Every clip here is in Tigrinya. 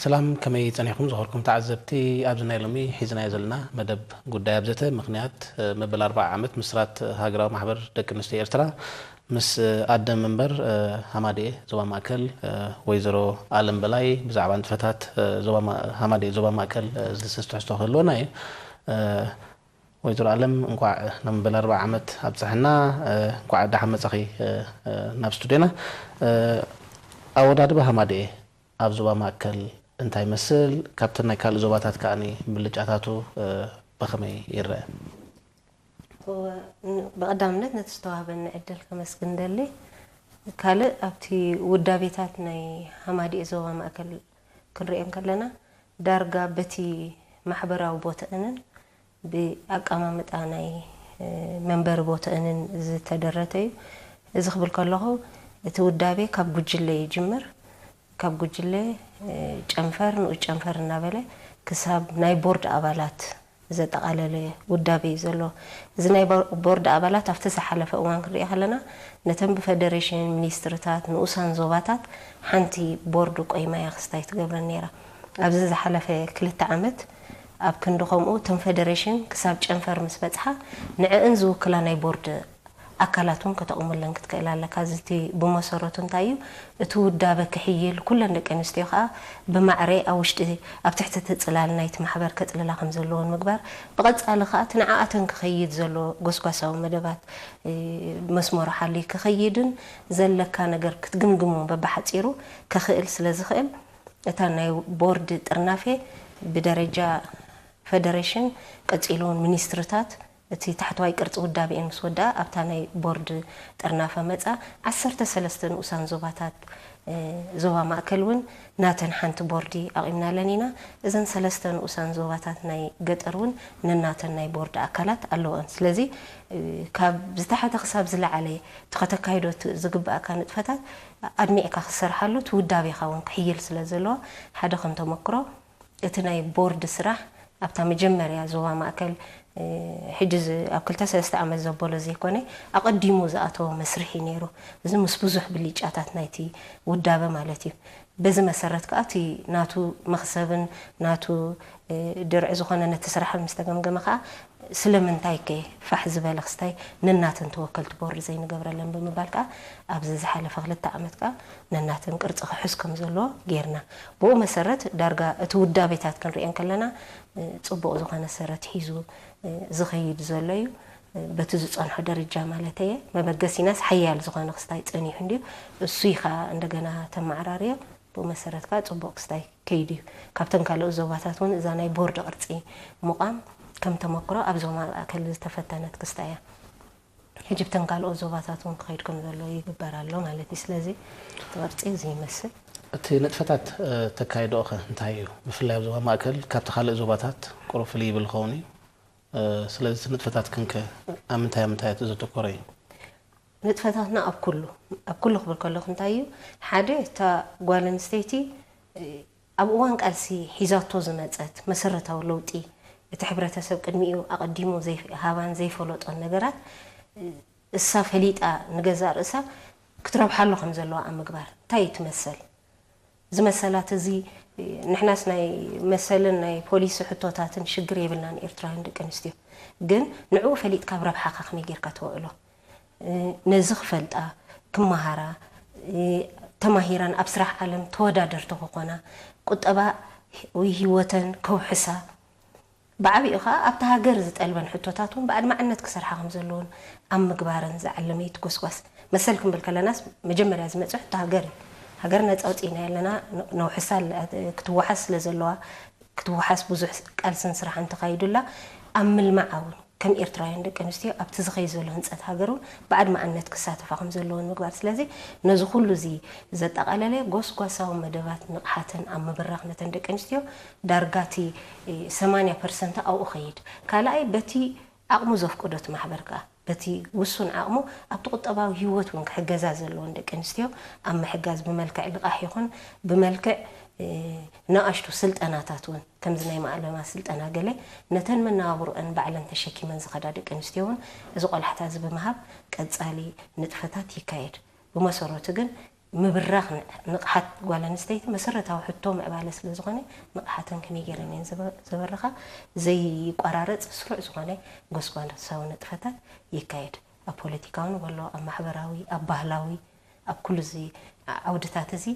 ሰላም፣ ከመይ ጸኒሕኩም ዝኸበርኩም ተዓዘብቲ? ኣብዚ ናይ ሎሚ ሒዝናዮ ዘለና መደብ ጉዳይ ኣብ ዘተ ምኽንያት፣ እ፣ መበል ኣርብዓ ዓመት ምስራት ሃገራዊ ማሕበር ደቂ ኣንስትዮ ኤርትራ ምስ ኣደ መንበር፣ እ፣ ሃማድኤ ዞባ ማእከል፣ እ፣ ወይዘሮ ኣለም በላይ ብዛዕባ ንጥፈታት፣ እ፣ ዞባ ማ-፣ ሃማድኤ ዞባ ማእከል፣ እ፣ ዝድስስ ትሕዝቶ ክህልወና እዩ። እ፣ ወይዘሮ ኣለም፣ እንቋዕ ናብ መበል ኣርብዓ ዓመት ኣብጽሐና፣ እ፣ እንቋዕ ደሓን መጻኺ፣ እ፣ እ፣ ናብ ስቱድዮና። እ፣ ኣወዳድባ ሃማድኤ ኣብ ዞባ ማእከል እንታይ ይመስል? ካብተን ናይ ካልእ ዞባታት ከኣ ብልጫታቱ፣ እ፣ ብኸመይ ይረአ? እወ፣ ን-፣ ብቐዳምነት ነቲ ዝተዋህበኒ ዕድል ከመስግን ደሊ። ካልእ ኣብቲ ውዳቤታት ናይ ሃማድኤ ዞባ ማእከል ክንሪኦ እንከለና፣ ዳርጋ በቲ ማሕበራዊ ቦትአንን ብኣቀማምጣ ናይ፣ እ፣ መንበሪ ቦትአንን ዝተደረተ እዩ። እዚ ክብል ከለኹ፣ እቲ ውዳቤ ካብ ጉጅለ ይጅምር። ካብ ጉጅለ፣ እ፣ ጨንፈር፣ ንኡስ ጨንፈር እናበለ ክሳብ ናይ ቦርድ ኣባላት ዘጠቓለለ ውዳቤ እዩ ዘሎ። እዚ ናይ ቦ-፣ ቦርድ ኣባላት ኣብቲ ዝሓለፈ እዋን ክንሪኦ ከለና፣ ነተን ብፈደሬሽን፣ ሚኒስትርታት፣ ንኡሳን ዞባታት ሓንቲ ቦርድ ቆይማ እያ ክስታይ ትገብረን ነይራ። ኣብዚ ዝሓለፈ ክልተ ዓመት ኣብ ክንዲ ከምኡ እተን ፈደሬሽን ክሳብ ጨንፈር ምስ በጽሓ፣ ንዕእን ዝውክላ ናይ ቦርድ ኣካላት እውን ከተቑመለን ክትክእል ኣለካ። እዚ እቲ ብመሰረቱ እንታይ እዩ? እቲ ውዳበ ክሕይል፣ ኩለን ደቂ ኣንስትዮ ከዓ ብማዕረ ኣብ ውሽጢ፣ ኣብ ትሕቲ እቲ ጽላል ናይቲ ማሕበር ከጽልላ ከም ዘለወን ምግባር፣ ብቐጻሊ ከዓ እቲ ንዓኣተን ክኸይድ ዘሎ ጎስጓሳዊ መደባት፣ እ፣ መስመሩ ሓልዩ ክኸይድን ዘለካ ነገር ክትግምግሞ በብሓጺሩ ከኽእል ስለ ዝኽእል፣ እታ ናይ ቦርድ ጥርናፌ ብደረጃ ፈደሬሽን፣ ቀጺሉ እውን ሚኒስትርታት፣ እቲ ታሕተዋይ ቅርጺ ውዳቤኤን ምስ ወድኣ፣ ኣብታ ናይ ቦርድ ጥርናፈ መጻ። ዓሰርተ ሰለስተ ንኡሳን ዞባታት፣ እ፣ ዞባ ማእከል እውን ናተን ሓንቲ ቦርዲ ኣቑምናለን ኢና። እዘን ሰለስተ ንኡሳን ዞባታት ናይ ገጠር እውን ነናተን ናይ ቦርድ ኣካላት ኣለወን። ስለዚ፣ እ፣ ካብ ዝተሓተ ክሳብ ዝለዓለ እቲ ከተካይዶ ት-፣ ዝግብኣካ ንጥፈታት ኣድሚዕካ ክትሰርሓሉ፣ እቲ ውዳቤኻ እውን ክሕይል ስለ ዘለዎ፣ ሓደ ከም ተመክሮ፣ እቲ ናይ ቦርድ ስራሕ ኣብታ መጀመርያ ዞባ ማእከል፣ እ፣ ሕጂ ዝ-፣ ኣብ ክልተ ሰለስተ ዓመት ዘበሎ ዘይኮነ፣ ኣቐዲሙ ዝኣተወ መስርሕ እዩ ነይሩ። እዚ ምስ ብዙሕ ብልጫታት ናይቲ ውዳበ ማለት እዩ። በዚ መሰረት ከኣ እቲ ናቱ መኽሰብን ናቱ፣ እ፣ ድርዒ ዝኾነ ነቲ ስራሕን ምስ ተገምገመ ከኣ፣ ስለምንታይ ከ ፋሕ ዝበለ ክስታይ ነናተን ተወከልቲ ቦርድ ዘይንገብረለን ብምባል ከኣ፣ ኣብዚ ዝሓለፈ ክልተ ዓመት ከኣ ነናተን ቅርጺ ክሕዝ ከም ዘለዎ ጌርና። ብኡ መሰረት ዳርጋ እቲ ውዳቤታት ክንሪኦ እንከለና፣ እ፣ ጽቡቕ ዝኾነ ሰረት ሒዙ፣ እ፣ ዝኸይድ ዘሎ እዩ። እ፣ በቲ ዝጸንሖ ደረጃ ማለተየ፣ መበገሲናስ ሓያል ዝኾነ ክስታይ ጸኒሑ እንድዩ። እሱ እዩ ከኣ እንደገና ተመዓራርዮ፣ ብኡ መሰረት ከኣ ጽቡቕ ክስታይ ከይዱ እዩ። ካብተን ካልኦት ዞባታት እውን እዛ ናይ ቦርድ ቅርጺ ምቋም ከም ተመክሮ ኣብ ዞባ ማእከል ዝተፈተነት ክስታይ እያ። ሕጂ ብተን ካልኦት ዞባታት እውን ክኸይድ ከም ዘሎ ይግበር ኣሎ ማለት እዩ። ስለዚ እቲ ቅርጺ እዚ ይመስል። እቲ ንጥፈታት፣ እ፣ ተካይዶኦ ኸ እንታይ እዩ? ብፍላይ ኣብ ዞባ ማእከል ካብቲ ካልእ ዞባታት ቁሩብ ፍልይ ይብል ክኸውን እዩ። እ፣ ስለዚ እቲ ንጥፈታትክን ከ ኣብ ምንታይ ኣብ ምንታይ ዘተኮረ እዩ? ንጥፈታትና ኣብ ኩሉ፣ ኣብ ኩሉ ክብል ከለኹ እንታይ እዩ? ሓደ፣ እታ ጓል ኣንስተይቲ፣ እ፣ ኣብ እዋን ቃልሲ ሒዛቶ ዝመጸት መሰረታዊ ለውጢ፣ እቲ ሕብረተሰብ ቅድሚኡ ኣቐዲሙ ዘይሃባን ዘይፈለጦን ነገራት፣ እሳ ፈሊጣ ንገዛእ ርእሳ ክትረብሓሉ ከም ዘለዋ ኣብ ምግባር። እንታይ እዩ እቲ መሰል? እዚ መሰላት እዚ፣ ንሕናስ ናይ መሰልን ናይ ፖሊሲ ሕቶታትን ሽግር የብልናን ኤርትራውያን ደቂ ኣንስትዮ። ግን ንዕኡ ፈሊጥካ ኣብ ረብሓኻ ከመይ ጌርካ ተውዕሎ? ነዚ ክፈልጣ፣ ክመሃራ፣ ተማሂረን ኣብ ስራሕ ዓለም ተወዳደርቲ ክኾና፣ ቁጠባ ወይ ህይወተን ከውሕሳ፣ ብዓቢኡ ከኣ ኣብታ ሃገር ዝጠልበን ሕቶታት እውን ብኣድማዕነት ክሰርሓ ከም ዘለዎን ኣብ ምግባረን ዝዓለመ እዩ እቲ ጎስጓስ። መሰል ክንብል ከለናስ መጀመርያ ዝመጽእ ሕቶ ሃገር እዩ። ሃገር ነጻ ኣውጺእናያ ኣለና፣ ነውሕሳ ኣለ-፣ ክትወሓስ ስለ ዘለዋ፣ ክትወሓስ ብዙሕ ቃልስን ስራሕን ተኻይዱላ፣ ኣብ ምልማዓ እውን ከም ኤርትራውያን ደቂ ኣንስትዮ ኣብቲ ዝኸይድ ዘሎ ህንጸት ሃገር እውን ብኣድማዕነት ክሳተፋ ከም ዘለወን ምግባር። ስለዚ ነዚ ኩሉ እዚ ዘጠቓለለ ጎስጓሳዊ መደባት ንቕሓተን ኣብ ምብራኽ ነተን ደቂ ኣንስትዮ ዳርጋ እቲ ሰማንያ ፐርሰንት ኣብኡ ኸይድ። ካልኣይ በቲ ዓቕሙ ዘፍቅዶ እቲ ማሕበር ከኣ በቲ ውሱን ዓቕሙ ኣብቲ ቁጠባዊ ህይወት እውን ክሕገዛ ዘለወን ደቂ ኣንስትዮ ኣብ ምሕጋዝ ብመልክዕ ልቓሕ ይኹን ብመልክዕ፣ እ፣ ንኣሽቱ ስልጠናታት እውን ከምዚ ናይ ማዕለማ ስልጠና ገለ ነተን መነባብሮአን ባዕለን ተሸኪመን ዝኸዳ ደቂ ኣንስትዮ እውን እዚ ቆላሕታ እዚ ብምሃብ ቀጻሊ ንጥፈታት ይካየድ። ብመሰረቱ ግን ምብራኽ ንቕሓት ጓል ኣንስተይቲ መሰረታዊ ሕቶ ምዕባለ ስለ ዝኾነ፣ ንቕሓተን ከመይ ገይረን እየን ዘበ-፣ ዘበርኻ ዘይቋራረጽ ስሩዕ ዝኾነ ጎስጓሳዊ ንጥፈታት ይካየድ። ኣብ ፖለቲካውን በሎ፣ ኣብ ማሕበራዊ፣ ኣብ ባህላዊ፣ ኣብ ኩሉ እዚ ዓውድታት እዚ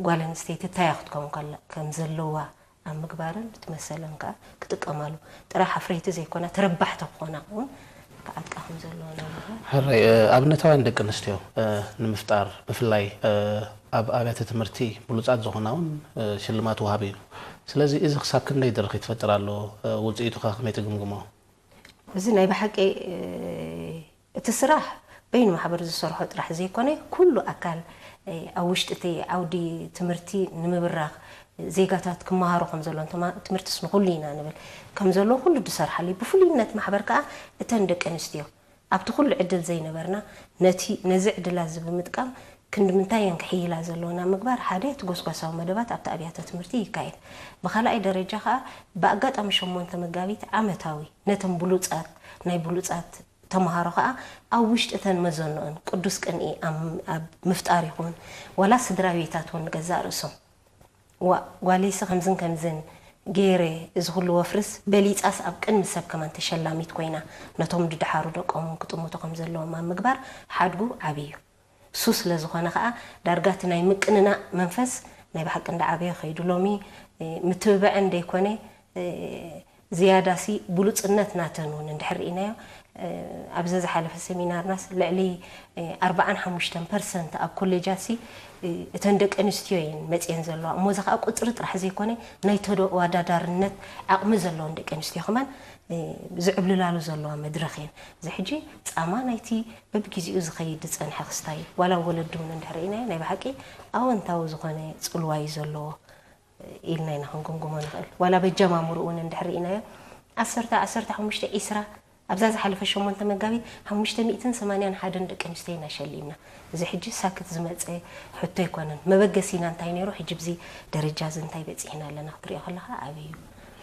ጓል ኣንስተይቲ እንታይ ክትከውን ከላ-፣ ከም ዘለዋ ኣብ ምግባርን እቲ መሰለን ከኣ ክጥቀማሉ ጥራሕ ኣፍረይቲ ዘይኮና ተረባሕቲ ክኾና እውን ክዓጥቃ ከም ዘለዎ ናብ ምግባር። ሕራይ፣ እ፣ ኣብነታውያን ደቂ ኣንስትዮ፣ እ፣ ንምፍጣር ብፍላይ፣ እ፣ ኣብ ኣብያተ ትምህርቲ ብሉጻት ዝኾና እውን፣ እ፣ ሽልማት ወሃቢ እዩ። ስለዚ እዚ ክሳብ ክንደይ ድርኺት ይፈጥር ኣሎ? እ፣ ውጽኢቱ ከ ከመይ ትግምግሞ? እዚ ናይ ብሓቂ፣ እ፣ እቲ ስራሕ በይኑ ማሕበር ዝሰርሖ ጥራሕ ዘይኮነ፣ ኩሉ ኣካል፣ እ፣ ኣብ ውሽጢ እቲ ዓውዲ ትምህርቲ ንምብራኽ ዜጋታት ክመሃሩ ከም ዘለዎም፣ ተማ-፣ ትምህርትስ ንኹሉ ኢና ንብል፣ ከም ዘለዎ ኩሉ ዝሰርሓሉ እዩ። ብፍሉይነት ማሕበር ከኣ እተን ደቂ ኣንስትዮ ኣብቲ ኩሉ ዕድል ዘይነበርና፣ ነቲ፣ ነዚ ዕድላት እዚ ብምጥቃም ክንዲ ምንታይ እየን ክሕይላ ዘለወን ኣብ ምግባር፣ ሓደ እቲ ጎስጓሳዊ መደባት ኣብቲ ኣብያተ ትምህርቲ ይካየድ። ብኻልኣይ ደረጃ ከኣ ብኣጋጣሚ ሸሞንተ መጋቢት ዓመታዊ ነተን ብሉጻት፣ ናይ ብሉጻት ተመሃሮ ከኣ ኣብ ውሽጢ እተን መዘንኦን ቅዱስ ቅንኢ ኣብ፣ ኣብ ምፍጣር ይኹን፣ ዋላ ስድራ ቤታት እውን ንገዛእ ርእሶም፣ ዋ-፣ ጓለይሲ ከምዝን ከምዝን ገይረ፣ እዚ ኩሉ ወፍርስ በሊጻስ ኣብ ቅድሚ ሰብ ከማን ተሸላሚት ኮይና፣ ነቶም ድድሓሩ ደቆም እውን ክጥምቱ ከም ዘለዎም ኣብ ምግባር ሓድጉ ዓቢ እዩ። እሱ ስለ ዝኾነ ከኣ ዳርጋ እቲ ናይ ምቅንናእ መንፈስ ናይ ብሓቂ እንዳዓበየ ከይዱ ሎሚ፣ እ፣ ምትብባዕን ደይኮነ፣ እ፣ ዝያዳሲ ብሉጽነት ናተን እውን እንድሕር ርኢናዮ፣ እ፣ ኣብዚ ዝሓለፈ ሰሚናርናስ ልዕሊ፣ እ፣ ኣርብዓን ሓሙሽተን ፐርሰንት ኣብ ኮሌጃትሲ፣ እ፣ እተን ደቂ ኣንስትዮ እየን መጽየን ዘለዋ። እሞ እዚ ከኣ ቁጽሪ ጥራሕ ዘይኮነ ናይ ተወዳዳርነት ዓቕሚ ዘለወን ደቂ ኣንስትዮ ከማን፣ እ፣ ዝዕብልላሉ ዘለዋ መድረኽ እየን። እዚ ሕጂ ጻማ ናይቲ በብግዜኡ ዝኸይድ ዝጸንሐ ክስታይ እዩ። ዋላ ወለዲ እውን እንድሕር ርኢናዮ ናይ ብሓቂ ኣወንታዊ ዝኾነ ጽልዋ እዩ ዘለዎ ኢልና ኢና ክንግምግሞ ንኽእል። ዋላ በጃማምሩ እውን እንድሕር ርኢናዮ፣ ዓሰርተ፣ ዓሰርተ ሓሙሽተ፣ ዒስራ፣ ኣብዛ ዝሓለፈ ሸሞንተ መጋቢት ሓሙሽተ ሚእትን ሰማንያን ሓደን ደቂ ኣንስትዮ ኢና ሸሊምና። እዚ ሕጂ ሳክት ዝመጸ ሕቶ ኣይኮነን። መበገሲና እንታይ ነይሩ? ሕጂ ብዚ ደረጃ እዚ እንታይ በጺሕና ኣለና ክትሪኦ ከለኻ ዓብዪ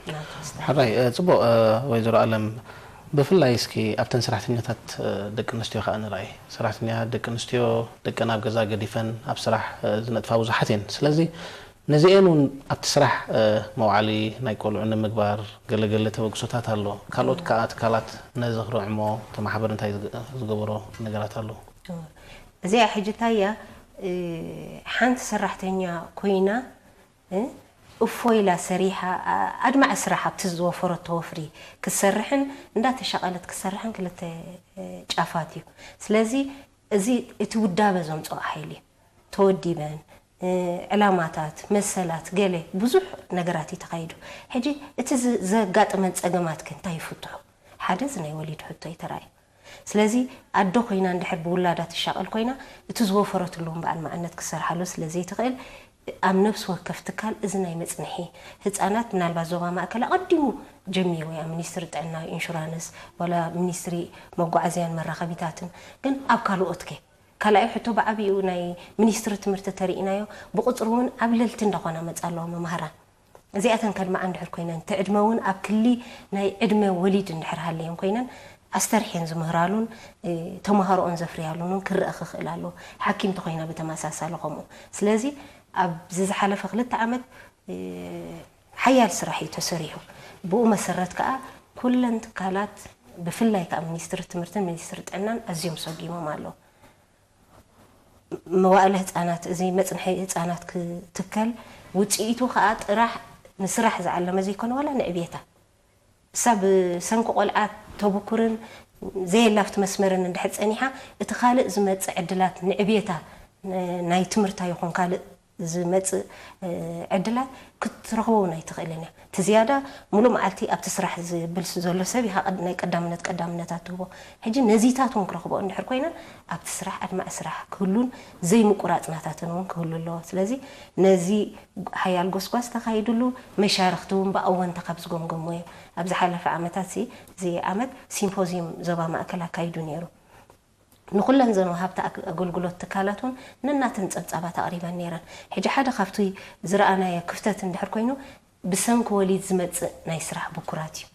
እዩ ናቱ ክስታይ። ሕራይ፣ እ፣ ጽቡቕ፣ እ፣ ወይዘሮ ኣለም፣ ብፍላይ እስኪ ኣብተን ሰራሕተኛታት፣ እ፣ ደቂ ኣንስትዮ ከኣ ንርኣይ። ሰራሕተኛታት ደቂ ኣንስትዮ ደቀን ኣብ ገዛ ገዲፈን ኣብ ስራሕ፣ እ፣ ዝነጥፋ ብዙሓት እየን። ስለዚ ነዚኤን እውን ኣብቲ ስራሕ፣ እ፣ መውዓሊ ናይ ቆልዑ ንምግባር ገለ ገለ ተበግሶታት ኣሎ። ካልኦት ከኣ ትካላት ነዚ ክርዕሞ እቲ ማሕበር እንታይ ዝገ-፣ ዝገበሮ ነገራት ኣሎ? እዚኣ ሕጂ እንታይ እያ? እ፣ ሓንቲ ሰራሕተኛ ኮይና፣ እ፣ እፎ ኢላ ሰሪሓ፣ ኣ-፣ ኣድማዒ ስራሕ ኣብቲ ዝወፈረቶ ወፍሪ ክትሰርሕን እንዳተሻቐለት ክትሰርሕን ክልተ፣ እ፣ ጫፋት እዩ። ስለዚ እዚ እቲ ውዳበ ዘምጽኦ ሓይሊ እዩ። ተወዲበን፣ እ፣ ዕላማታት፣ መሰላት፣ ገለ ብዙሕ ነገራት እዩ ተኻይዱ። ሕጂ እቲ ዝ-፣ ዘጋጥመን ጸገማት ከ እንታይ ይፍትሑ? ሓደ እዚ ናይ ወሊድ ሕቶ እዩ ተራእዩ። ስለዚ ኣዶ ኮይና እንድሕር ብውላዳ ትሻቐል ኮይና፣ እቲ ዝወፈረትሉ እውን በዓል መዓነት ክሰርሓሉ ስለ ዘይትኽእል፣ ኣብ ነፍሲ ወከፍ ትካል እዚ ናይ መጽንሒ ህጻናት፣ ምናልባት ዞባ ማእከል ኣቐዲሙ ጀሚሩ፣ ወይ ኣብ ሚኒስትሪ ጥዕና፣ ኢንሹራንስ፣ ዋላ ሚኒስትሪ መጓዓዝያን መራኸቢታትን፣ ግን ኣብ ካልኦት ከ? ካልኣይ ሕቶ ብዓቢኡ ናይ ሚኒስትሪ ትምህርቲ ተሪኢናዮ፣ ብቁጽሪ እውን ዓብለልቲ እንዳኾና መጻ ኣለዋ መማህራን። እዚኣተን ከድምዓ እንድሕር ኮይነን፣ እቲ ዕድመ እውን ኣብ ክሊ ናይ ዕድመ ወሊድ እንድሕር ሃለየን ኮይነን፣ ኣስተርሕየን ዝምህራሉን፣ እ፣ ተመሃሮኦን ዘፍርያሉን እውን ክረአ ክኽእል ኣለዎ። ሓኪም ተኾይና ብተመሳሳሊ ከምኡ። ስለዚ ኣብዚ ዝሓለፈ ክልተ ዓመት፣ እ፣ ሓያል ስራሕ እዩ ተሰሪሑ። ብኡ መሰረት ከኣ ኩለን ትካላት፣ ብፍላይ ከኣ ሚኒስትሪ ትምህርትን ሚኒስትሪ ጥዕናን ኣዝዮም ሰጊሞም ኣለዉ። መዋእለ ህጻናት፣ እዚ መጽንሒ ህጻናት ክትከል፣ ውጽኢቱ ከኣ ጥራሕ ንስራሕ ዝዓለመ ዘይኮነ፣ ዋላ ንዕብየታ፣ እሳ ብሰንኪ ቆልዓ ተብኩርን ዘየላፍቲ መስመርን እንድሕር ጸኒሓ፣ እቲ ካልእ ዝመጽእ ዕድላት ንዕብየታ፣ ን-፣ ናይ ትምህርታ ይኹን ካልእ ዝመጽእ፣ እ፣ ዕድላት ክትረኽቦ እውን ኣይትኽእልን እያ። እቲ ዝያዳ ሙሉእ መዓልቲ ኣብቲ ስራሕ ዝብል ዘሎ ሰብ ኢኻ ቀድ-፣ ናይ ቀዳምነት ቀዳምነታት ትህቦ። ሕጂ ነዚታት እውን ክረኽቦ እንድሕር ኮይነን፣ ኣብቲ ስራሕ ኣድማዒ ስራሕ ክህሉን ዘይምቁራጽ ናታትን እውን ክህሉ ኣለዎ። ስለዚ ነዚ ሓያል ጎስጓስ ተኻይድሉ፣ መሻርኽቲ እውን ብኣወንታ ካብ ዝገምገሞ እዮም። ኣብ ዝሓለፈ ዓመታት ሲ-፣ እዚ ዓመት ሲምፖዚየም ዞባ ማእከል ኣካይዱ ነይሩ። ንኹለን ዘን ወሃብቲ ኣግ-፣ ኣገልግሎት ትካላት እውን ነናተን ጸብጻባት ኣቕሪበን ነይረን። ሕጂ ሓደ ካብቲ ዝረኣናዮ ክፍተት እንድሕር ኮይኑ፣ ብሰንኪ ወሊድ ዝመጽእ ናይ ስራሕ ብኩራት እዩ።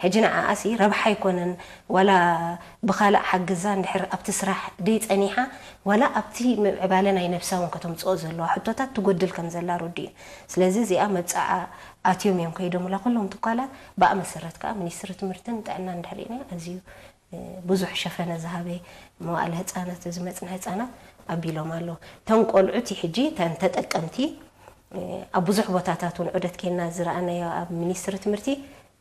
ሕጂ ንዓኣሲ ረብሓ ኣይኮነን፣ ዋላ ብኻልእ ሓግዛ እንድሕር ኣብቲ ስራሕ ደይ ጸኒሓ፣ ዋላ ኣብቲ ምዕባለ ናይ ነብሳ እውን ከተምጽኦ ዘለዋ ሕቶታት ትጎድል ከም ዘላ ርዱእ እዩ። ስለዚ እዚኣ መብጽዓ ኣትዮም እዮም ከይዶምላ ኩሎም ትኳላት። ብኣ መሰረት ከኣ ሚኒስትሪ ትምህርትን ጥዕና እንድሕር ርኢና ኣዝዩ ብዙሕ ሸፈነ ዝሃበ መዋእለ ህጻናት ዝመጽና ህጻናት ኣቢሎም ኣለዉ። እተን ቆልዑ እቲ ሕጂ እተን ተጠቀምቲ ኣብ ብዙሕ ቦታታት እውን ዑደት ኬና ዝረኣናዮ ኣብ ሚኒስትሪ ትምህርቲ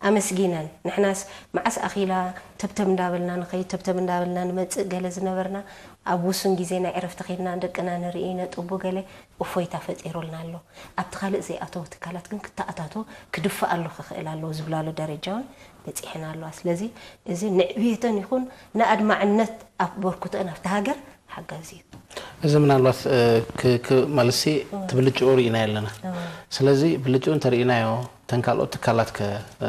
ኣመስጊነን። ንሕናስ መዓስ ኣኺላ ተብተብ እንዳበልና ንኸይድ፣ ተብተብ እንዳበልና ንመጽእ ገለ ዝነበርና፣ ኣብ ውሱን ግዜ ናይ ዕረፍቲ ኬድና ደቅና ንርኢ፣ ነጥቡ ገለ እፎይታ ፈጢሩልና ኣሎ። ኣብቲ ካልእ ዘይኣተወ ትካላት ግን ክተኣታቶ ክድፈኣሉ ክኽእል ኣለዎ ዝብላሉ ደረጃ እውን በጺሐን ኣለዋ። ስለዚ እዚ ንዕብየተን ይኹን ንኣድማዕነት ኣበርክቶአን ኣብቲ ሃገር ሓጋዚ እዩ። እዚ ምናልባት፣ እ፣ ክ-፣ ክ-፣ ማለትሲ እቲ ብልጭኡ ርኢና ኣለና። እዎ። ስለዚ ብልጭኡ እንተርኢናዮ፣ እተን ካልኦት ትካላት ከ፣ እ፣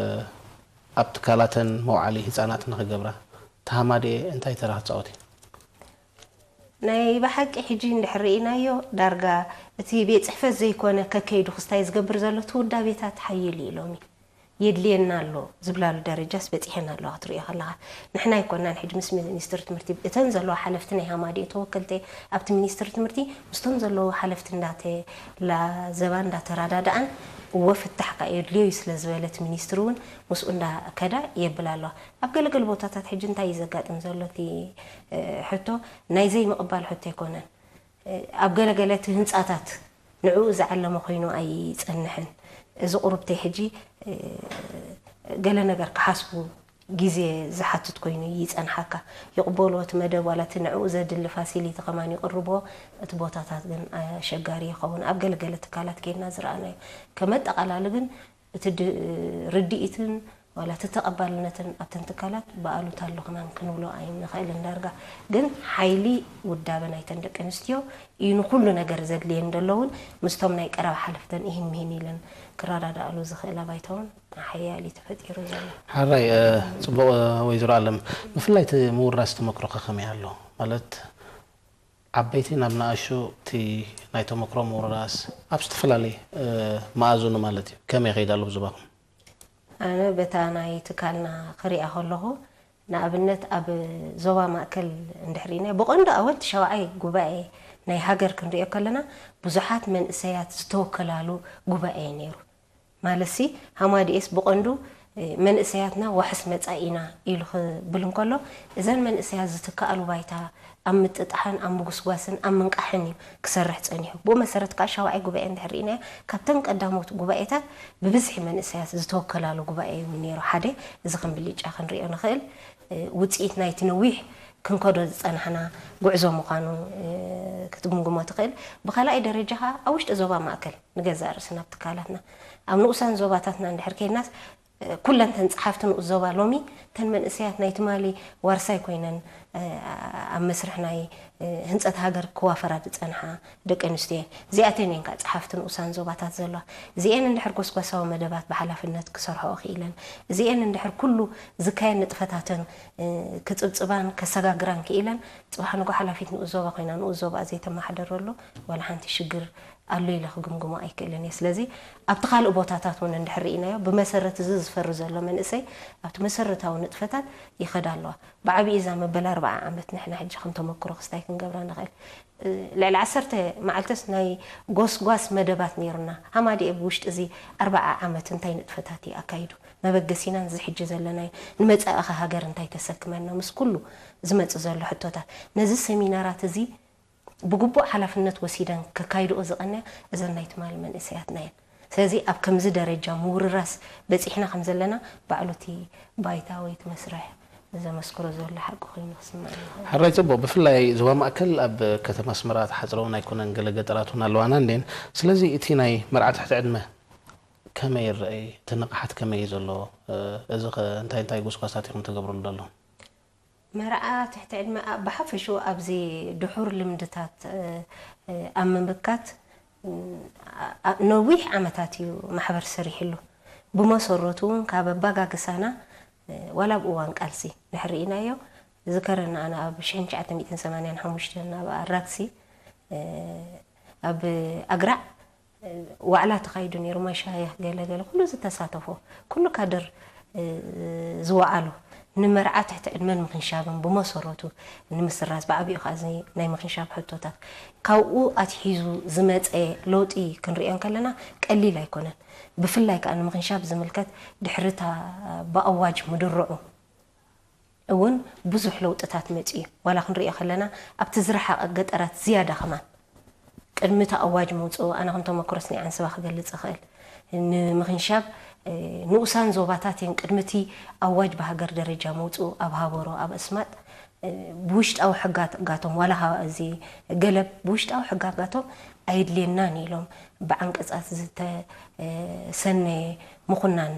ኣብ ትካላተን መውዓሊ ህጻናት ንኽገብራ፣ ተሃማዲኤ እንታይ ተራ ክጻወት እዩ? ናይ ብሓቂ ሕጂ እንድሕር ርኢናዮ፣ ዳርጋ እቲ ቤት ጽሕፈት ዘይኮነ ከከይዱ ክስታይ ዝገብር ዘሎ እቲ ውዳቤታት ሓይል እዩ ሎሚ። የድልየና ኣሎ ዝብላሉ ደረጃስ በጺሐን ኣለዋ ክትሪኦ ከለኻ። ንሕና ኣይኮናን ሕጂ ምስ ሚኒስትሪ ትምህርቲ፣ እተን ዘለዋ ሓለፍቲ ናይ ሃማዲኤ ተወከልቲ ኣብቲ ሚኒስትሪ ትምህርቲ ምስቶም ዘለዉ ሓለፍቲ እንዳተላዘባ እንዳተረዳድኣን፣ እወ ፍታሕ ከኣ የድልዮ እዩ ስለ ዝበለ እቲ ሚኒስትሪ እውን ምስኡ እንዳከዳ የብል ኣለዋ። ኣብ ገለገለ ቦታታት ሕጂ እንታይ እዩ ዘጋጥም ዘሎ እቲ፣ እ፣ ሕቶ ናይ ዘይምቕባል ሕቶ ኣይኮነን። እ፣ ኣብ ገለገለ እቲ ህንጻታት ንዕኡ ዝዓለመ ኮይኑ ኣይጸንሕን። እዚ ቁሩብተይ ሕጂ፣ እ፣ ገለ ነገር ክሓስቡ ግዜ ዝሓትት ኮይኑ ይጸንሓካ። ይቕበልዎ እቲ መደብ ዋላ እቲ ንዕኡ ዘድሊ ፋሲሊቲ ከማን ይቕርብዎ፣ እቲ ቦታታት ግን ኣሸጋሪ ይኸውን። ኣብ ገለገለ ትካላት ኬድና ዝረኣናዮ። ከም ኣጠቓላሊ ግን እቲ ድ-፣ ርድኢትን ዋላ እቲ ተቐባልነትን ኣብተን ትካላት ብኣሉታ ኣሎ ክማን ክንብሎ ኣይንኽእልን። ዳርጋ ግን ሓይሊ ውዳበ ናይተን ደቂ ኣንስትዮ እዩ ንኹሉ ነገር ዘድልየን ዘሎ እውን ምስቶም ናይ ቀረባ ሓለፍተን ይህን ምሂን ኢለን ክረዳድኣሉ ዝኽእላ ባይታ እውን ሓያል እዩ ተፈጢሩ ዘሎ። ሓራይ፣ እ፣ ጽቡቕ፣ እ፣ ወይዘሮ ኣለም፣ ብፍላይ እቲ ምውራስ ተመክሮኸ ከመይ ኣሎ? ማለት ዓበይቲ ናብ ንኣሽቱ እቲ ናይ ተመክሮ ምውርራስ ኣብ ዝተፈላለየ፣ እ፣ መኣዝኑ ማለት እዩ፣ ከመይ ይኸይድ ኣሎ ብዞባኹም? ኣነ በታ ናይ ትካልና ክሪኣ ከለኹ፣ ንኣብነት ኣብ ዞባ ማእከል እንድሕር ርኢና፣ ብቐንዱ ኣወንቲ ሻውዓይ ጉባኤ ናይ ሃገር ክንሪኦ ከለና፣ ብዙሓት መንእሰያት ዝተወከላሉ ጉባኤ እዩ ነይሩ። ማለትሲ፣ ሃማዲኤስ ብቐንዱ፣ እ፣ መንእሰያትና ዋሕስ መጻኢና ኢሉ ክብል እንከሎ፣ እዘን መንእሰያት ዝትከኣሉ ባይታ ኣብ ምጥጣሕን ኣብ ምጉስጓስን ኣብ ምንቃሕን እዩ ክሰርሕ ጸኒሑ። ብኡ መሰረት ከኣ ሻውዓይ ጉባኤ እንድሕር ርኢናዮ፣ ካብተን ቀዳሞት ጉባኤታት ብብዝሒ መንእሰያት ዝተወከላሉ ጉባኤ እዩ እውን ነይሩ። ሓደ፣ እዚ ከም ብልጫ ክንሪኦ ንኽእል፣ እ፣ ውጽኢት ናይቲ ነዊሕ ክንከዶ ዝጸናሕና ጉዕዞ ምዃኑ፣ እ፣ ክትግምግሞ ትኽእል። ብኻልኣይ ደረጃ ከኣ ኣብ ውሽጢ ዞባ ማእከል ንገዛእ ርእስና ኣብ ትካላትና፣ ኣብ ንኡሳን ዞባታትና እንድሕር ኬድናስ፣ ኩለን ተን ጸሓፍቲ ንኡስ ዞባ ሎሚ፣ ተን መንእሰያት ናይ ትማሊ ዋርሳይ ኮይነን፣ እ፣ ኣብ መስርሕ ናይ፣ እ፣ ህንጸት ሃገር ክዋፈራ ዝጸንሓ ደቂ ኣንስትዮ እየን። እዚኣተን እየን ከኣ ጸሓፍቲ ንኡሳን ዞባታት ዘለዋ። እዚኤን እንድሕር ጎስጓሳዊ መደባት ብሓላፍነት ክሰርሕኦ ክኢለን፣ እዚኤን እንድሕር ኩሉ ዝካየድ ንጥፈታተን፣ እ፣ ክጽብጽባን ከሰጋግራን ክኢለን፣ ጽባሕ ንግሆ ሓላፊት ንኡስ ዞባ ኮይና ንኡስ ዞባኣ ዘይተመሓደረሉ ዋላ ሓንቲ ሽግር ኣሎ ኢለ ክግምግሞ ኣይክእልን እየ። ስለዚ ኣብቲ ካልእ ቦታታት እውን እንድሕር ርኢናዮ፣ ብመሰረት እዚ ዝፈሪ ዘሎ መንእሰይ ኣብቲ መሰረታዊ ንጥፈታት ይኸዳ ኣለዋ። ብዓብዪ እዛ መበል ኣርብዓ ዓመት ንሕና ሕጂ ከም ተመክሮ ክስታይ ክንገብራ ንኽእል። እ፣ ልዕሊ ዓሰርተ መዓልትስ ናይ ጎስጓስ መደባት ነይሩና። ሃማዲኤ ብውሽጢ እዚ ኣርብዓ ዓመት እንታይ ንጥፈታት እዩ ኣካይዱ? መበገሲናን እዚ ሕጂ ዘለናዮ ንመጻኢኸ ሃገር እንታይ ተሰክመና? ምስ ኩሉ ዝመጽእ ዘሎ ሕቶታት። ነዚ ሰሚናራት እዚ ብግቡእ ሓላፍነት ወሲደን ከካይድኦ ዝቐንያ እዘን ናይ ትማሊ መንእሰያትና እየን። ስለዚ ኣብ ከምዚ ደረጃ ምውርራስ በጺሕና ከም ዘለና ባዕሉ እቲ ባይታ ወይ እቲ መስርሕ ዘመስክሮ ዘሎ ሓቂ ኮይኑ ክስማዕ ይኽእል። ሕራይ ጽቡቕ። ብፍላይ ዞባ ማእከል ኣብ ከተማ ኣስመራ ተሓጽረ እውን ኣይኮነን፣ ገለ ገጠራት እውን ኣለዋና እንዴን። ስለዚ እቲ ናይ መርዓ ትሕቲ ዕድመ ከመይ ይረኣይ? እቲ ንቕሓት ከመይ እዩ ዘሎ? እ፣ እዚ ኸ እንታይ እንታይ ጎስጓሳት ኢኹም ትገብርሉ ዘለኹም? መርዓ ትሕቲ ዕድመ ኣ-፣ ብሓፈሽኡ ኣብዚ ድሑር ልምድታት፣ እ፣ እ፣ ኣብ ምምካት፣ እ፣ ኣ-፣ ኣ-፣ ነዊሕ ዓመታት እዩ ማሕበር ሰሪሕሉ። ብመሰረቱ እውን ካብ ኣባጋግሳና፣ እ፣ ዋላ ኣብ እዋን ቃልሲ ድሕሪ ርኢናዮ፣ ዝከረና ኣነ ኣብ ሽሕን ትሽዓተ ሚእትን ሰማንያን ሓሙሽተን ኣብ ኣራግሲ፣ እ፣ ኣብ ኣግራዕ ዋዕላ ተኻይዱ ነይሩ፣ መሻይኽ ገለ ገለ ኩሉ ዝተሳተፎ፣ ኩሉ ካድር ዝወዓሉ ንመርዓ ትሕቲ ዕድመን ምኽንሻብን ብመሰረቱ ንምስራዝ ብዓብኡ ከዓ እዚ ናይ ምኽንሻብ ሕቶታት ካብኡ ኣትሒዙ ዝመፀ ለውጢ ክንሪኦ እንከለና ቀሊል ኣይኮነን። ብፍላይ ከዓ ንምኽንሻብ ዝምልከት ድሕርታ ብኣዋጅ ምድርዑ እውን ብዙሕ ለውጥታት መፂኡ እዩ። ዋላ ክንሪኦ ከለና ኣብቲ ዝረሓቐ ገጠራት ዝያዳ ከማን ቅድሚ እቲ ኣዋጅ ምውፅኡ ኣነ ከም ተመክሮ ስኒ ዓንስባ ክገልፅ እኽእል ንምኽንሻብ ንኡሳን ዞባታት እየን ቅድሚ እቲ ኣዋጅ ብሃገር ደረጃ ምውፅኡ ኣብ ሃበሮ ኣብ ኣስማጥ ብውሽጣዊ ሕጋጋቶም ዋላ እዚ ገለብ ብውሽጣዊ ሕጋጋቶም ኣየድልየናን ኢሎም ብዓንቀፃት ዝተሰነየ ምኹናን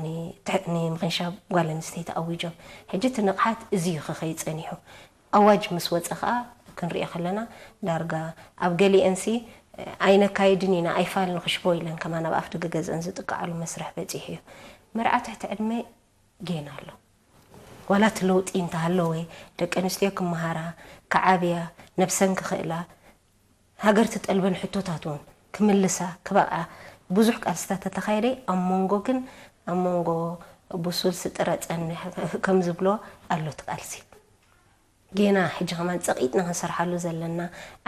ንምኽንሻብ ጓል ኣንስተይቲ ኣዊጆም። ሕጂ እቲ ንቕሓት እዚ እዩ ክኸይድ ፀኒሑ። ኣዋጅ ምስ ወፀ ከዓ ክንሪኦ ከለና ዳርጋ ኣብ ገሊአንሲ ኣይነካይድን ኢና ኣይፋል ንኽሽፎ ኢለን ከማን ኣብ ኣፍ ደገ ገዝአን ዝጥቀዓሉ መስርሕ በፂሑ እዩ። መርዓ ትሕቲ ዕድመ ጌና ኣሎ። ዋላ እቲ ለውጢ እንተሃለወ ደቂ ኣንስትዮ ክመሃራ፣ ክዓብያ፣ ነብሰን ክኽእላ፣ ሃገር ትጠልበን ሕቶታት እውን ክምልሳ ክበቕዓ ብዙሕ ቃልስታት ተተኻየደ ኣብ መንጎ ግን ኣብ መንጎ ብሱል ስጥረ ጸንሕ ከም ዝብሎ ኣሎ እቲ ቃልሲ። ጌና ሕጂ ከማን ጸቒጥና ክንሰርሓሉ ዘለና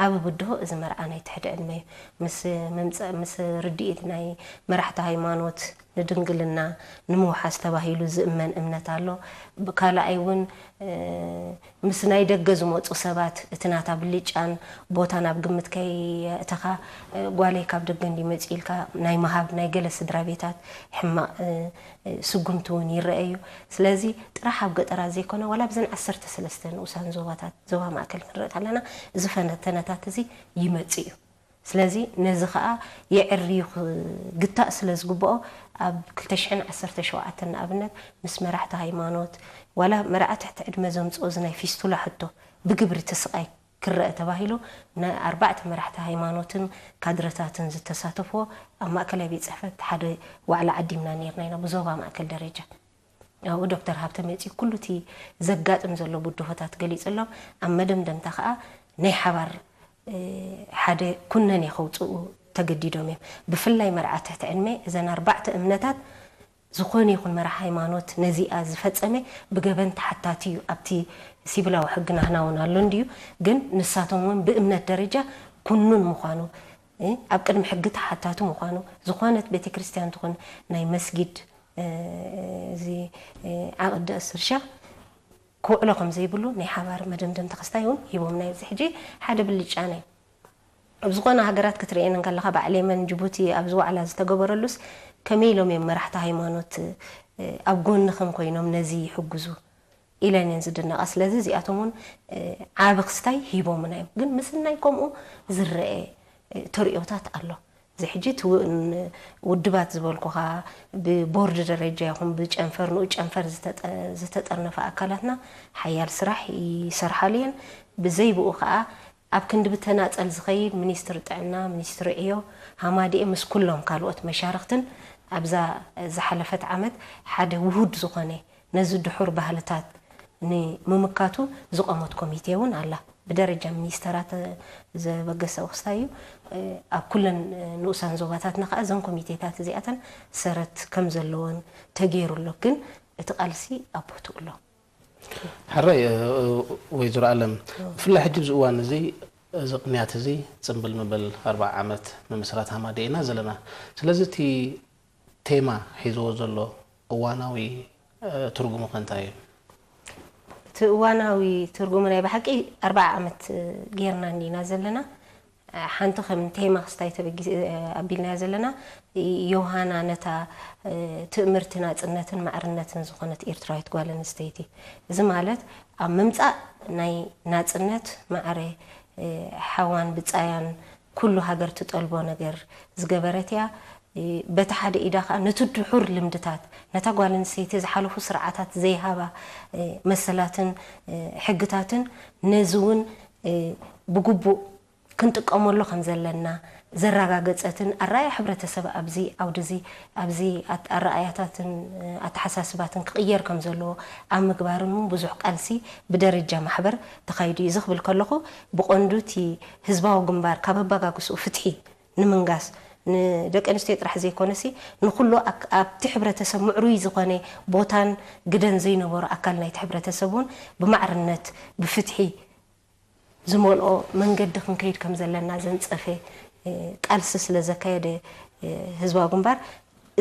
ዓቢ ብድሆ እዚ መርዓ ናይ ትሕቲ ዕድመ እዩ። ምስ ምምጻእ ምስ ርድኢት ናይ መራሕቲ ሃይማኖት ንድንግልና ንምውሓስ ተባሂሉ ዝእመን እምነት ኣሎ። ካልኣይ እውን ምስ ናይ ደገ ዝመፁ ሰባት እቲ ናታ ብልጫን ቦታን ኣብ ግምት ከየእተኻ ጓለይ ካብ ደገ እንዲ መፂኡ ኢልካ ናይ ምሃብ ናይ ገለ ስድራ ቤታት ሕማቕ ስጉምቲ እውን ይረአ እዩ። ስለዚ ጥራሕ ኣብ ገጠራት ዘይኮነ ዋላ ብዘን ዓሰርተ ሰለስተ ንኡሳን ዞባታት ዞባ ማእከል ክንርኢ ከለና እዚ ፈተነታት እዚ ይመፅእ እዩ። ስለዚ ነዚ ኸኣ የዕርዩ ክግታእ ስለ ዝግብኦ ኣብ ክልተ ሽሕን ዓሰርተ ሸውዓተን ንኣብነት ምስ መራሕቲ ሃይማኖት ዋላ መርዓ ትሕቲ ዕድመ ዘምፅኦ እዚ ናይ ፊስቱላ ሕቶ ብግብሪ እቲ ስቓይ ክረአ ተባሂሉ ንኣርባዕተ መራሕቲ ሃይማኖትን ካድረታትን ዝተሳተፍዎ ኣብ ማእከላይ ቤት ፅሕፈት ሓደ ዋዕላ ዓዲምና ነርና ኢና ብዞባ ማእከል ደረጃ። ኣብኡ ዶክተር ሃብተ መፂኡ ኩሉ እቲ ዘጋጥም ዘሎ ብድሆታት ገሊፅሎም ኣብ መደምደምታ ከዓ ናይ ሓባር ሓደ ኩነኔ ከውፅኡ ተገዲዶም እዮም። ብፍላይ መርዓ ትሕቲ ዕድመ እዘን ኣርባዕተ እምነታት ዝኾነ ይኹን መራሕ ሃይማኖት ነዚኣ ዝፈፀመ ብገበን ተሓታቲ እዩ ኣብቲ ሲቪላዊ ሕጊ ናህና እውን ኣሎ እንድዩ። ግን ንሳቶም እውን ብእምነት ደረጃ ኩኑን ምዃኑ ኣብ ቅድሚ ሕጊ ተሓታቲ ምዃኑ ዝኾነት ቤተክርስትያን ትኹን ናይ መስጊድ እዚ ዓቕዲ ኣስር ሸኽ ክውዕሎ ከም ዘይብሉ ናይ ሓባር መደምደምታ ክስታይ እውን ሂቦምና። እዚ ሕጂ ሓደ ብልጫ ናይ ኣብ ዝኾነ ሃገራት ክትርእየን እንከለኻ ባዕል የመን ጅቡቲ ኣብዚ ዋዕላ ዝተገበረሉስ ከመይ ኢሎም እዮም መራሕቲ ሃይማኖት ኣብ ጎንኽን ኮይኖም ነዚ ይሕግዙ ኢለን እየን ዝድነቓ። ስለዚ እዚኣቶም እውን ዓቢ ክስታይ ሂቦምና እዮም። ግን ምስናይ ከምኡ ዝረአ ተርእዮታት ኣሎ። እዚ ሕጂ እቲ ውድባት ዝበልኩኻ ብቦርድ ደረጃ ይኹን ብጨንፈር ንኡ ጨንፈር ዝተጠርነፈ ኣካላትና ሓያል ስራሕ ይሰርሓሉ እየን። ብዘይ ብኡ ከዓ ኣብ ክንዲ ብተናፀል ዝኸይድ ሚኒስትሪ ጥዕና፣ ሚኒስትሪ ዕዮ፣ ሃማዲኤ ምስ ኩሎም ካልኦት መሻርክትን ኣብዛ ዝሓለፈት ዓመት ሓደ ውሁድ ዝኾነ ነዚ ድሑር ባህልታት ንምምካቱ ዝቆመት ኮሚቴ እውን ኣላ። ብደረጃ ሚኒስተራት ዘበገሰ ክስታይ እዩ። ኣብ ኩለን ንኡሳን ዞባታትና ከዓ እዘን ኮሚቴታት እዚኣተን ሰረት ከም ዘለወን ተገይሩ ኣሎ። ግን እቲ ቃልሲ ኣብ ቦትኡ ኣሎ። ሕራይ ወይዘሮ ኣለም ብፍላይ ሕጂ ኣብዚ እዋን እዚ እዚ ቅንያት እዚ ፅምብል ምብል ኣርባዓ ዓመት ምምስራት ሃማደ ኢና ዘለና። ስለዚ እቲ ቴማ ሒዝዎ ዘሎ እዋናዊ ትርጉሙ ከ እንታይ እዩ? እቲ እዋናዊ ትርጉሙ ናይ ብሓቂ ኣርባዓ ዓመት ጌርና እንዲና ዘለና። ሓንቲ ከም ቴማ ክስታይ ተበጊስ ኣቢልናያ ዘለና ዮሃና ነታ ትእምርቲ ናፅነትን ማዕርነትን ዝኾነት ኤርትራዊት ጓል ኣንስተይቲ። እዚ ማለት ኣብ ምምፃእ ናይ ናፅነት ማዕረ ሓዋን ብፃያን ኩሉ ሃገር ትጠልቦ ነገር ዝገበረት እያ። በቲ ሓደ ኢዳ ከዓ ነቲ ድሑር ልምድታት ነታ ጓል ኣንስተይቲ ዝሓለፉ ስርዓታት ዘይሃባ መሰላትን ሕግታትን ነዚ እውን ብግቡእ ክንጥቀመሉ ከም ዘለና ዘረጋገፀትን ኣረኣያ ሕብረተሰብ ኣብዚ ዓውዲ እዚ ኣብዚ ኣረኣያታትን ኣተሓሳስባትን ክቕየር ከም ዘለዎ ኣብ ምግባርን እውን ብዙሕ ቃልሲ ብደረጃ ማሕበር ተኻይዱ እዩ። እዚ ክብል ከለኹ ብቐንዱ እቲ ህዝባዊ ግንባር ካብ ኣባጋግስኡ ፍትሒ ንምንጋስ ንደቂ ኣንስትዮ ጥራሕ ዘይኮነሲ ንኩሉ ኣብቲ ሕብረተሰብ ምዕሩይ ዝኾነ ቦታን ግደን ዘይነበሮ ኣካል ናይቲ ሕብረተሰብ እውን ብማዕርነት ብፍትሒ ዝመልኦ መንገዲ ክንከይድ ከም ዘለና ዘንጸፈ ቃልሲ ስለ ዘካየደ ህዝባዊ ግንባር፣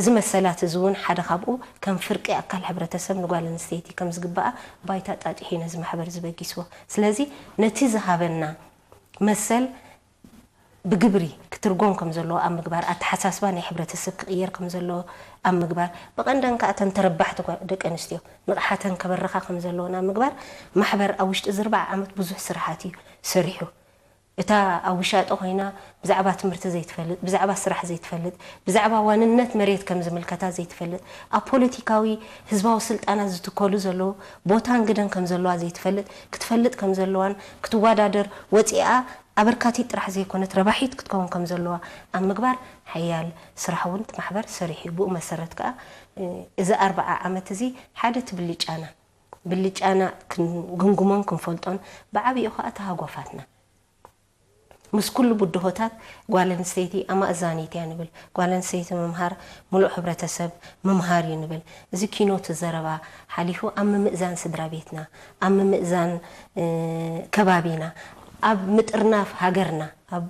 እዚ መሰላት እዚ እውን ሓደ ካብኡ ከም ፍርቂ ኣካል ሕብረተሰብ ንጓል ኣንስተይቲ ከም ዝግባኣ ባይታ ጣጢሑ ነዚ ማሕበር ዝበጊስዎ። ስለዚ ነቲ ዝሃበና መሰል ብግብሪ ክትርጎም ከም ዘለዎ ኣብ ምግባር፣ ኣተሓሳስባ ናይ ሕብረተሰብ ክቕየር ከም ዘለዎ ኣብ ምግባር፣ ብቐንደን ከኣ እተን ተረባሕቲ ደቂ ኣንስትዮ ንቕሓተን ከበርኻ ከም ዘለወን ኣብ ምግባር ማሕበር ኣብ ውሽጢ እዚ ኣርባዓ ዓመት ብዙሕ ስራሓት እዩ ሰሪሑ። እታ ኣብ ውሻጠ ኮይና ብዛዕባ ትምህርቲ ዘይትፈልጥ፣ ብዛዕባ ስራሕ ዘይትፈልጥ፣ ብዛዕባ ዋንነት መሬት ከም ዝምልከታ ዘይትፈልጥ፣ ኣብ ፖለቲካዊ ህዝባዊ ስልጣናት ዝትከሉ ዘለዉ ቦታን ግደን ከም ዘለዋ ዘይትፈልጥ፣ ክትፈልጥ ከም ዘለዋን ክትወዳደር ወፂኣ ኣበርካቲት ጥራሕ ዘይኮነት ረባሒት ክትከውን ከም ዘለዋ ኣብ ምግባር ሓያል ስራሕ እውን እቲ ማሕበር ሰሪሑ እዩ። ብኡ መሰረት ከዓ እዚ ኣርባዓ ዓመት እዚ ሓደ እቲ ብልጫና ብልጫና ክንግምግሞን ክንፈልጦን ብዓብይኡ ከዓ ተሃጓፋትና ምስ ኩሉ ብድሆታት ጓል ኣንስተይቲ ኣማእዛኒት እያ ንብል። ጓል ኣንስተይቲ ምምሃር ምሉእ ሕብረተሰብ ምምሃር እዩ ንብል። እዚ ኪኖ እቲ ዘረባ ሓሊፉ ኣብ ምምእዛን ስድራ ቤትና፣ ኣብ ምምእዛን ከባቢና፣ ኣብ ምጥርናፍ ሃገርና፣ ኣብ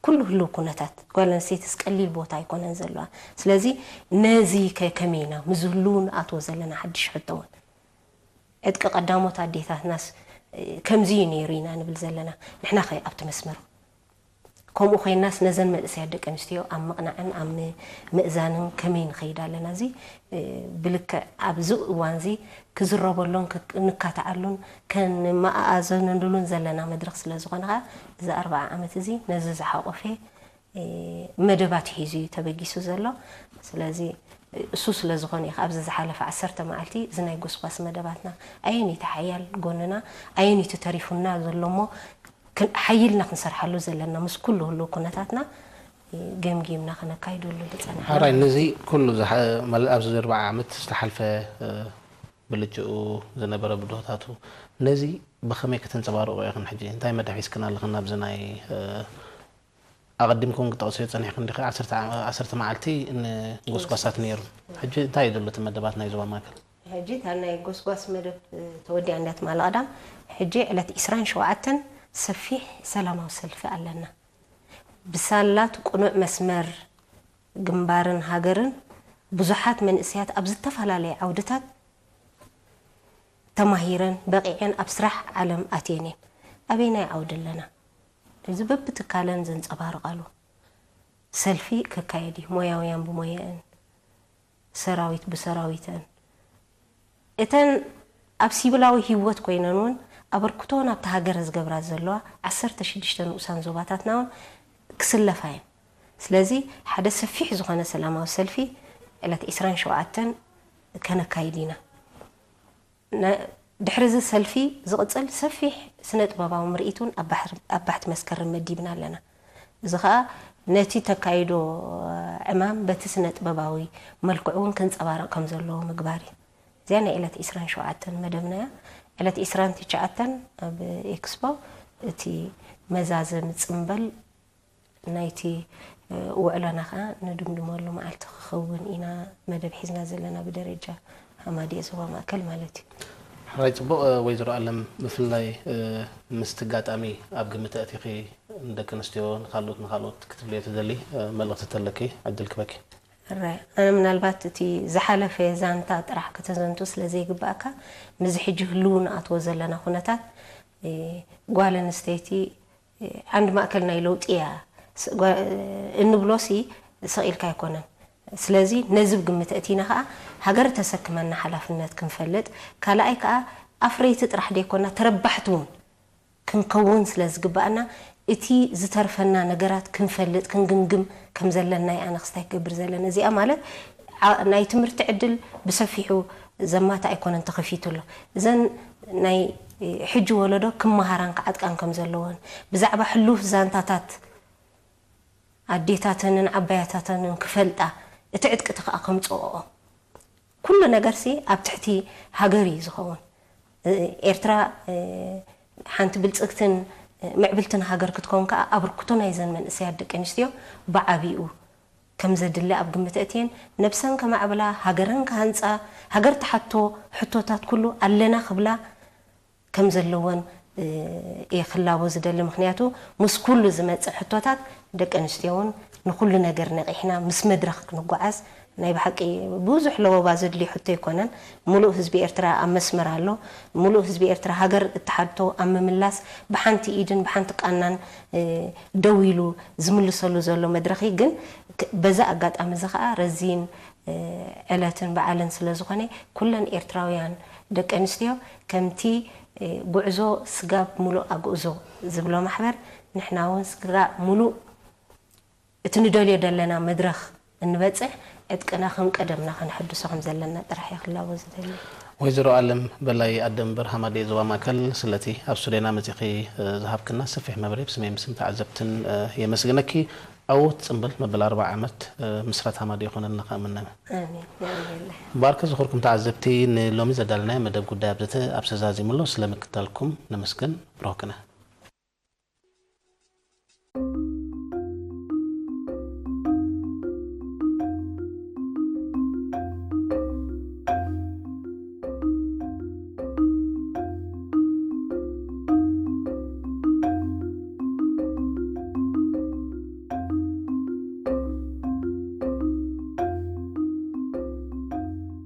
ኩሉ ህልው ኩነታት ጓል ኣንስተይትስ ቀሊል ቦታ ኣይኮነን ዘለዋ። ስለዚ ነዚ ከ ከመይ ኢና ምስ ህልው ንኣትዎ ዘለና ሓድሽ ሕቶ እውን ዕጥቂ ቀዳሞት ኣዴታትናስ ከምዚ እዩ ነይሩ ኢና ንብል ዘለና። ንሕና ከ ኣብቲ መስመር ከምኡ ኮይናስ ነዘን መንእሰያት ደቂ ኣንስትዮ ኣብ ምቕናዕን ኣብ ምእዛንን ከመይ ንኸይድ ኣለና? እዚ ብልክዕ ኣብዚ እዋን እዚ ክዝረበሉን ንካትዓሉን ከንመኣኣዘነሉን ዘለና መድረኽ ስለ ዝኾነ ከዓ እዚ ኣርባዓ ዓመት እዚ ነዚ ዝሓቆፈ መደባት ሒዙ እዩ ተበጊሱ ዘሎ። ስለዚ እሱ ስለ ዝኾነ እዩ ኣብዚ ዝሓለፈ ዓሰርተ መዓልቲ እዚ ናይ ጎስጓስ መደባትና ኣየነይቲ ሓያል ጎንና ኣየነይቲ ተሪፉና ዘሎ እሞ ሓይልና ክንሰርሓሉ ዘለና ምስ ኩሉ ህሉ ኩነታትና ገምጊምና ከነካይደሉ ዝፀናሕና። ሓራይ ነዚ ኩሉ ኣብዚ ኣርባዓ ዓመት ዝተሓልፈ ብልጭኡ ዝነበረ ብድሆታቱ ነዚ ብኸመይ ከተንፀባርቑ ኢኽን? ሕጂ እንታይ መደብ ሒዝክን ኣለኽን ኣብዚ ናይ ኣቐዲምኩም ክጠቕስዮ ጸኒሕክን ዲኺ? ዓሰርተ ዓመ-፣ ዓሰርተ መዓልቲ ንጎስጓሳት ነይሩ። ሕጂ እንታይ እዩ ዘሎ እቲ መደባት ናይ ዞባ ማእከል? ሕጂ እታ ናይ ጎስጓስ መደብ ተወዲኣ እንዳ ትማሊ ቀዳም፣ ሕጂ ዕለት ዒስራን ሸውዓተን ሰፊሕ ሰላማዊ ሰልፊ ኣለና። ብሳላት ቅኑዕ መስመር ግንባርን ሃገርን ብዙሓት መንእሰያት ኣብ ዝተፈላለየ ዓውድታት ተማሂረን በቒዐን ኣብ ስራሕ ዓለም ኣትየን እየን። ኣበየናይ ዓውዲ ኣለና? እዚ በብትካለን ዘንጸባርቓሉ ሰልፊ ክካየድ እዩ። ሞያውያን ብሞያኣን፣ ሰራዊት ብሰራዊተን። እተን ኣብ ሲቪላዊ ህይወት ኮይነን እውን ኣበርክቶ ናብቲ ሃገር ዝገብራ ዘለዋ ዓሰርተ ሽዱሽተ ንኡሳን ዞባታትና እውን ክስለፋ እየን። ስለዚ ሓደ ሰፊሕ ዝኾነ ሰላማዊ ሰልፊ ዕለት ዒስራን ሸውዓተን ከነካይድ ኢና። ነ-፣ ድሕሪ እዚ ሰልፊ ዝቕጽል ሰፊሕ ስነ ጥበባዊ ምርኢት እውን ኣብ ባሕር-፣ ኣብ ባሕቲ መስከረም መዲብና ኣለና። እዚ ኸኣ ነቲ ተካይዶ ዕማም በቲ ስነ ጥበባዊ መልክዑ እውን ክንጸባረቕ ከም ዘለዎ ምግባር እዩ። እዚኣ ናይ ዕለት ዒስራን ሸውዓተን መደብና እያ። ዕለት ዒስራን ትሽዓተን ኣብ ኤክስፖ እቲ መዛዘሚ ጽምበል ናይቲ ውዕሎና ኸኣ ንድምድመሉ መዓልቲ ክኸውን ኢና መደብ ሒዝና ዘለና ብደረጃ ሃማድኤ ዞባ ማእከል ማለት እዩ። ሕራይ ጽቡቕ። ወይዘሮ ኣለም፣ ብፍላይ ምስቲ ኣጋጣሚ ኣብ ግምት ኣእቲኺ ንደቂ ኣንስትዮ ንኻልኦት ንኻልኦት ክትብልዮ ትደሊ መልእኽቲ ተለኪ ዕድል ክበኪ። ሕራይ፣ ኣነ ምናልባት እቲ ዝሓለፈ ዛንታ ጥራሕ ከተዘንቱ ስለ ዘይግባእካ፣ ምስዚ ሕጂ ህልው ንኣትዎ ዘለና ኩነታት ጓል ኣንስተይቲ ዓንዲ ማእከል ናይ ለውጢ እያ ስ-፣ ጓ-፣ እንብሎሲ ስቕ ኢልካ ኣይኮነን። ስለዚ ነዚ ብግምት ኣእቲና ኸኣ ሃገር ተሰክመና ሓላፍነት ክንፈልጥ፣ ካልኣይ ከኣ ኣፍረይቲ ጥራሕ ደይኮና ተረባሕቲ እውን ክንከውን ስለ ዝግባኣና እቲ ዝተርፈና ነገራት ክንፈልጥ ክንግምግም ከም ዘለና እየ ኣነ ክስታይ ክገብር ዘለና። እዚኣ ማለት ዓ-፣ ናይ ትምህርቲ ዕድል ብሰፊሑ ዘማታ ኣይኮነን ተኸፊቱ ኣሎ። እዘን ናይ ሕጂ ወለዶ ክመሃራን ክዓጥቃን ከም ዘለወን፣ ብዛዕባ ሕሉፍ ዛንታታት ኣዴታተንን ዓባያታተንን ክፈልጣ፣ እቲ ዕጥቂ እቲ ከኣ ከምጽኦኦ። ኩሉ ነገርሲ ኣብ ትሕቲ ሃገር እዩ ዝኸውን። ኤርትራ ሓንቲ ብልጽግትን ምዕብልትን ሃገር ክትከውን ከኣ ኣበርክቶ ናይዘን መንእሰያት ደቂ ኣንስትዮ ብዓቢኡ ከም ዘድሊ ኣብ ግምት እትየን ነብሰን ከማዕብላ፣ ሃገረን ክሃንጻ፣ ሃገር ትሓቶ ሕቶታት ኩሉ ኣለና ክብላ ከም ዘለወን እየ ክላቦ ዝደሊ። ምክንያቱ ምስ ኩሉ ዝመጽእ ሕቶታት ደቂ ኣንስትዮ እውን ንኩሉ ነገር ነቂሕና ምስ መድረኽ ክንጓዓዝ ናይ ብሓቂ ብዙሕ ለበባ ዘድልዩ ሕቶ ኣይኮነን። ሙሉእ ህዝቢ ኤርትራ ኣብ መስመር ኣሎ። ሙሉእ ህዝቢ ኤርትራ ሃገር እትሓቶ ኣብ ምምላስ ብሓንቲ ኢድን ብሓንቲ ቃናን ደው ኢሉ ዝምልሰሉ ዘሎ መድረኽ እዩ። ግን በዚ ኣጋጣሚ እዚ ከዓ ረዚን ዕለትን በዓልን ስለ ዝኾነ ኩለን ኤርትራውያን ደቂ ኣንስትዮ ከምቲ ጉዕዞ ስጋብ ሙሉእ ኣግእዞ ዝብሎ ማሕበር ንሕና እውን ስጋብ ሙሉእ እቲ ንደልዮ ዘለና መድረኽ እንበጽሕ ዕጥቅና ከም ቀደምና ከነሐድሶ ከም ዘለና ጥራሕ እየ ክላቦ ዝደሊ። ወይዘሮ ኣለም በላይ ኣደምበር ሃማዴ ዞባ ማእከል ስለቲ ኣብ ስቱድዮና መጺኺ ዝሃብክና ሰፊሕ መብርሂ ብስመይ ምስም ተዓዘብትን የመስግነኪ። ዕዉት ጽምብል መበል ኣርብዓ ዓመት ምስረት ሃማዴ ይኾነልና ከኣ እምነ። ኣሜን የቐንየለይ። ባርከ ዝኽርኩም ተዓዘብቲ ንሎሚ ዘዳለናዮ መደብ ጉዳይ ኣብዘተ ኣብ ሰዛዚሙሎ ስለምክታልኩም ነመስግን። ብሩኽ ቅነ።